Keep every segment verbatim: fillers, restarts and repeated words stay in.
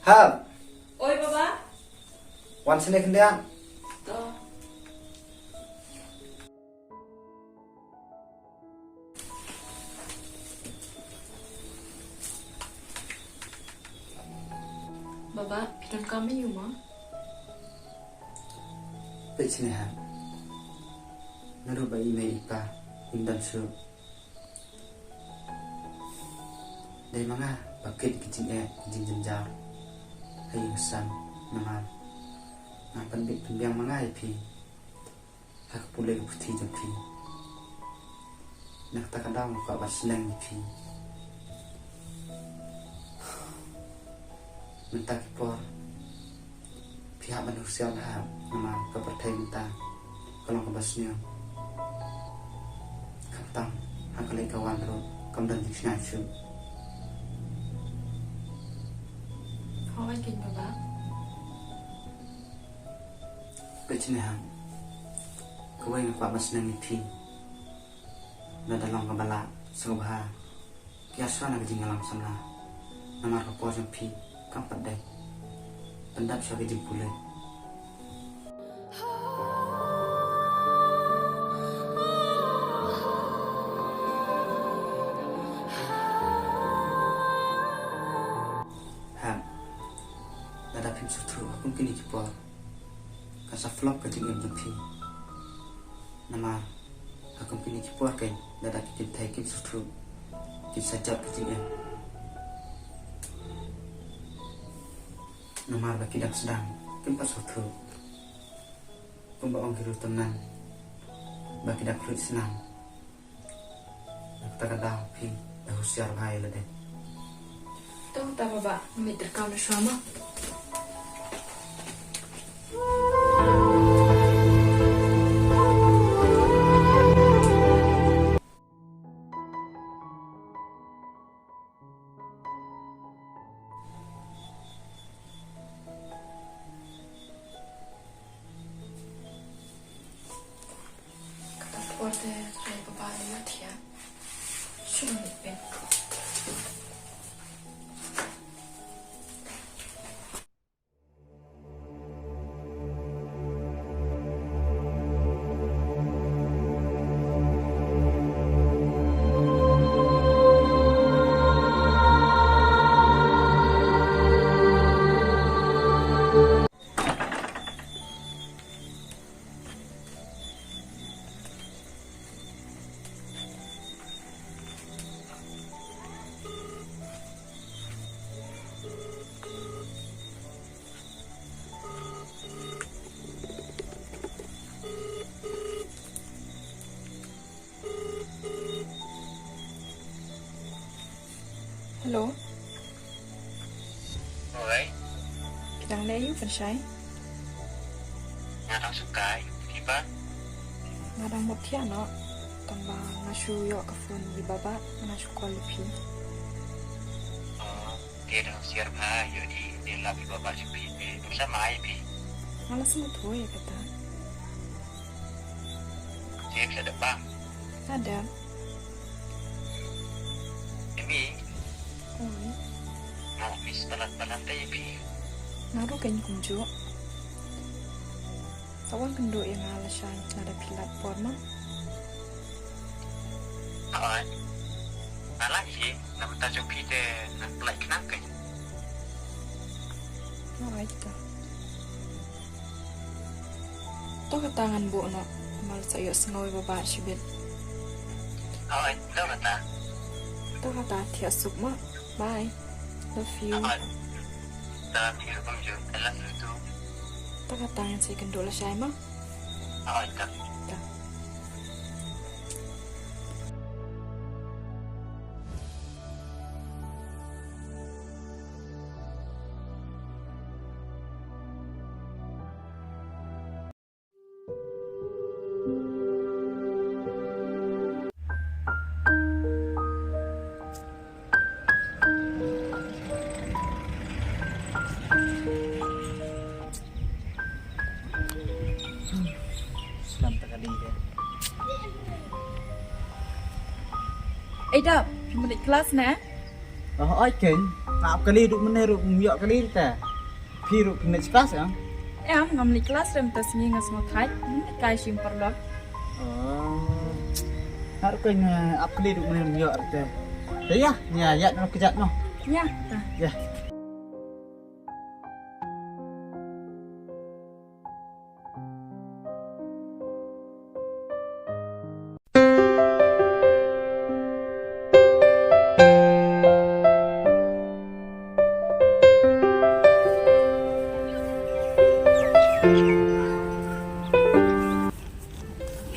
Hap. Oi, Baba. Wan sini khyndiat. To. Baba, phi donkam ïa u ma? Peit shane Hap. Naduh ba i mei i pa im don shuh, dei ma nga ba kit ki jingeh ki jingjynjar ha ïing ha sem. Namar nga pynbit pynbiang ma nga ïa phi ha ka pule ka puthi jong phi. Na kata ka daw nga kwah ban sneng ïa phi. Mynta ki por phi hap ban husiar bha namar ka pyrthei mynta ka long kaba sniew. Khamtam ha ka leit ka wan ruh kam don jingsngaid shuh. Hooid keiñ Baba. Peit shane Hap, kawei nga kwah ban sneng ïa phi. Lada long kaba lah sngewbha ïa shuwa na ka jingïalam samla. Namar ka por jong phi kam pat dei. Pyndap shuwa ka jingpule. Hap, lada phim sngewthuh ha kum kine ki por, kan sa flop ka jingim jong phi. Namar ha kum kine ki por keiñ lada ki kynthei kim sngewthuh, kin sa jot ka jingim. Namar ba ki dang sdang, kim pat sngewthuh. Kumba ong ki ruh tymmen ba ki dang khluit snam. Na kata ka daw phi da husiar bha ïa lade. To ta Baba, ngam ïa treikam shuwa mo. Kata por te trai Baba ïa thiah. Shu mih pyn. Hello. Oi. Phi dang leh aiu Pynshai? Nga dang sngewkai, phi pat? Nga dang mut thiah noh. Tang ba nga shu ïoh ka phone i Baba, nga shu call ïa phi. Oh, te dang siar bha ïoh i, te lap i Baba shu phi, te dang sa mai phi. Nga la sngewthuh ïa kata. Te phi sa dep bang? Nga dep. Emi. Oi. Nga la miss palat palat te ïa phi. Nga ruh keiñ kumjuh. Sa wan kynduh ïa nga lashai lada phi lait por ma. Hooid. Nga lait hi, na bynta jong phi te ngan pynlait khnang keiñ. Hooid to. To kata ngan buh noh, namar sa ïohsngew ïa Baba shibit. Hooid, to kata. To kata, thiah suk ma. Bye. Love you. Hooid. Love you, kumjuh. I love you too. To kata ngan sa ïakynduh lashai ma. Hooid, to. To. Slem ta ka ding de. Ei Dap, phi mut leit klas ne? Oh, oi ken, nga ap kali ruh mynne ruh ym ïoh kali te. Phi ruh phi leit klas em? Em, ngam leit klas re mynta sngi, nga sngewthait, ngam leit kai sha ïing paralok. Oh. Nga ruh ken, eh, ap kali ruh mynne ym ïoh re te. Te ïa, ïa, ïa, noh kjat noh. Ïa, ta. Ïa.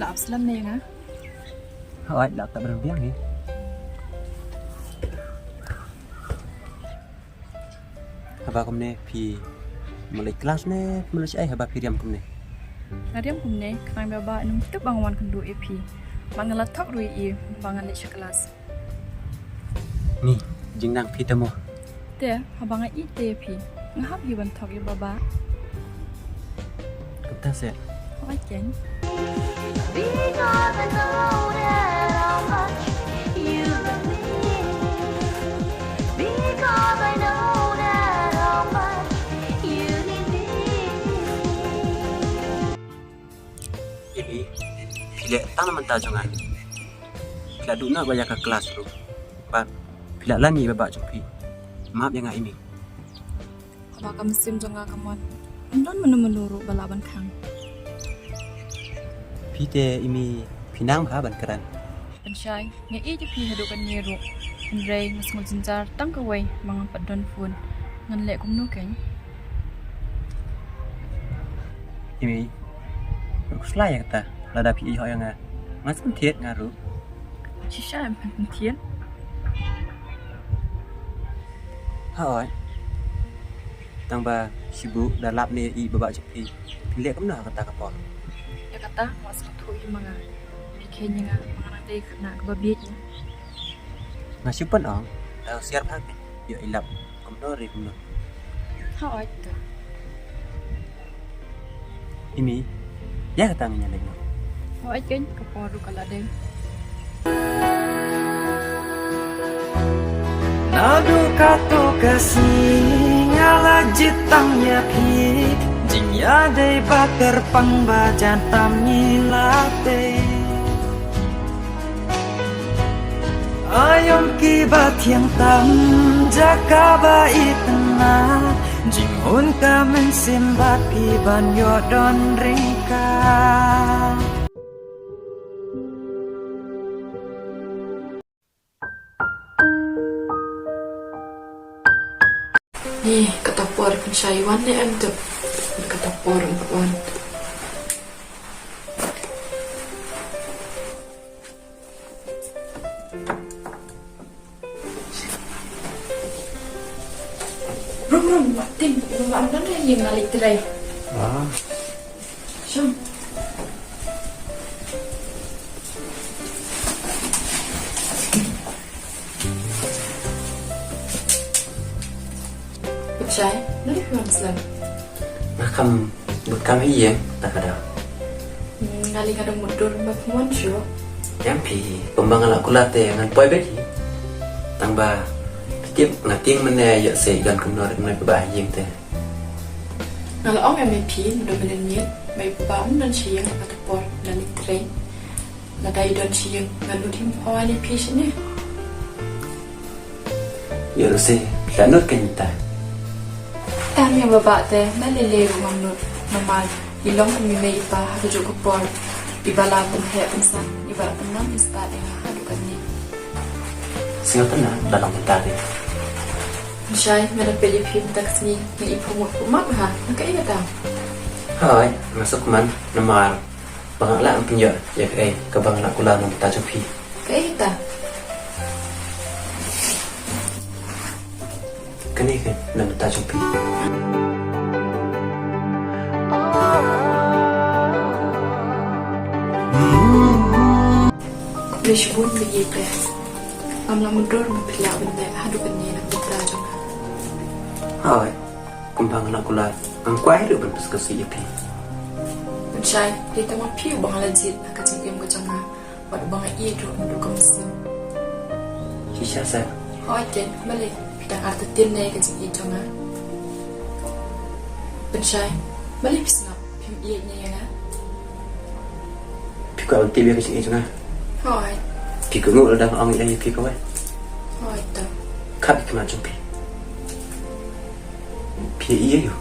Lap slam ne nga. Hooid, lap ta berbiang hi. Haba kumne phi mut leit klas ne phi mut leit shaei haba phi riam kumne? Nga riam kumne khnang ba ba nym tip ba nga wan kynduh ïa phi. Ba nga la thok ruh ïa i ba nga leit sha klas. Ni jingnang phi te mo. Te haba nga ïeit te ïa phi nga hap hi ban thok ïa baba. Kumta se. Hooid ken. Because I know that how much you love me. Because I know that how much you need me. Imi, phi leh tang na bynta jong nga. Phi la duh noh ba ïa ka klas ruh. Bad phi la lan ïa i baba jong phi. Map ïa nga Imi. Haba ka mynsiem jong nga ka mon, ym don mano mano ruh ba lah ban khang. Phi te Imi, phi nang bha ban kren. Pynshai, nga ïeit ïa phi haduh katne ruh. Hynrei nga sngewjynjar tang kawei ba ngam pat don phone. Ngan leh kumno kein? Imi, ruh khuslai ïa kata. Lada phi ïoh ïa nga, ngan sa pynthied nga ruh. Shisha em phi pynthied? Hooid. Tang ba Shibu da lap ne ïa i baba jong phi. Phi leh kumno ha kata ka por? Ïa kata nga sngewthuh ïa ma nga. Phi kheiñ ïa nga ba nga dang dei khynnah kaba bieit ïa. Nga shu pynong da husiar bha kein. Ïoh i lap kumno re kumno. Hooid te. Imi, ïa kata ngin ïa leit noh. Hooid kein, ka por ruh ka la dei. Naduh katto ka sngi nga la jied tam ïa phi. Jingïadei ba kyrpang ba jan tam ngi la tei. Aïom kiba thiang tam jaka ba itynnat. Jinghun ka mynsiem bad phi ban ïoh don ryngkat. Ni kata por pynshai wan ne em tu. Kata por em wan. Rum rum, Martin, rum rum, don ïa nga leit trei. Ah. Shong. Pynshai, nari phi wan slem? Nga kam bud kam ha ïing ta ka daw. Hmm, nga lei nga dang mutdur ba phi wan shuh. Ïa phi, kumba nga la kular te ngan poi beit hi. Tang ba phi tip nga tieng mynne ïa se gan kumno rit mynne ba ha ïing te. Nga la ong ïa me phi, mudui mynnin miet, me pa ym don sha ïing ha kata por, nga leit trei. Lada i don sha ïing, nga nud hi phawa ne phi shane. Ïa ruh se, phi la nud kein mynta. Tang ïa baba te, nga lei lei ruh ngam nud, namar i long kum i mei i pa ha kajuh ka por. I ba la pynheh pynsan, i ba la pynman pynstad ïa nga haduh katne. Sngewtynnat da long mynta te. Pynshai, nga da peit ïa phi mynta ka sngi, nga i phi mut phi map ha, na kaei kata? Hooid, nga sngewkmen, namar ba nga lah ban pynïoh ïa kaei kaba nga la kular na bynta jong phi. Kaei kata? Kane ka na bynta jong phi. Khublei shibun ba ïeit te. Ngam lah mutdur ba phi lah ban leh haduh katne na bynta jong nga. Hooid, kumba nga la kular, ngam kwah ruh ban pynsngewsih ïa phi. Pynshai, dei tang ma phi uba nga la jied ha ka jingim ka jong nga. Bad uba nga ïeit ruh naduh ka mynsiem. Shisha sir, Hooid, Ken, balei phi dang artatien ne ka jingïeit jong nga? Pynshai, balei phi sngap, phim ïeit ne ïa nga? Phi kwah ban tip ïa ka jingïeit jong nga? Hooid. Phi kwah ngut lada nga ong ïa phi kawei? Hooid to. Khap ïa ka khmat jong phi. Phi ïeit ïa u?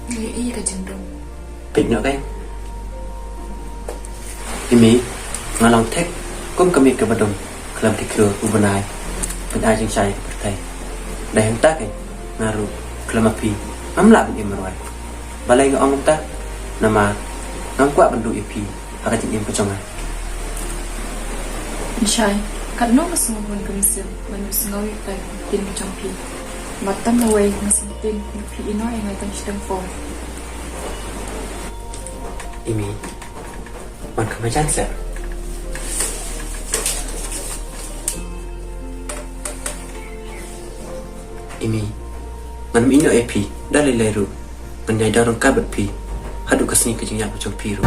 Nga ïeit ïa ka jingdum. Peit noh keiñ. Imi, nga long thik kum ka miet kaba dum khlem ki khlur u bnai. Ban ai jingshai ka pyrthei. Dei hangta keiñ nga ruh khlem ma phi ngam lah ban im marwei. Balei nga ong kumta? Namar ngam kwah ban duh ïa phi ha ka jingim ka jong nga. Pynshai, katno nga sngewbha ban ka mynsiem ban ïohsngew ïa ka jingim ka jong phi. Bad tang nawei nga sngewthuh ba phi ïehnoh ïa nga tang shiteng por. Imi, wan ka majan seh. Imi, ngan ym ïehnoh ïa phi da lei lei ruh. Ngan ïai don ryngkat bad phi haduh ka sngi ka jingïap ka jong phi ruh.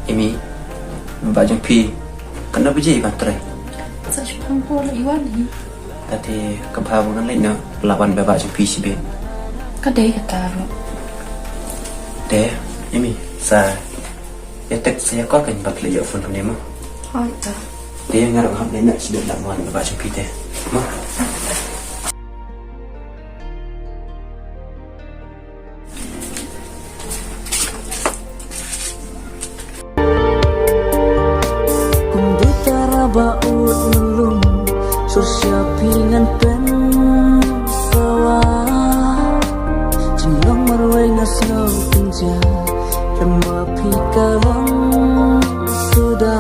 Imi, baba jong phi katno baje ban trei? Sa shiphew por la i wan hi. Te ka bha ba ngan leit noh, lah wan baba jong phi shibit. Ka dei kata ruh. Te, Imi, sa ïa text sa ïa call keiñ ba phi la ïoh phone hangne mo. Hooid to. Te nga ruh hap leit noh shibit, lah wan baba jong phi te mo. Kumba tara ba ut nalum, sur sha phi ngan pynsawa. Jinglong marwei nga sngew pynjah, lem ma phi ka long suda.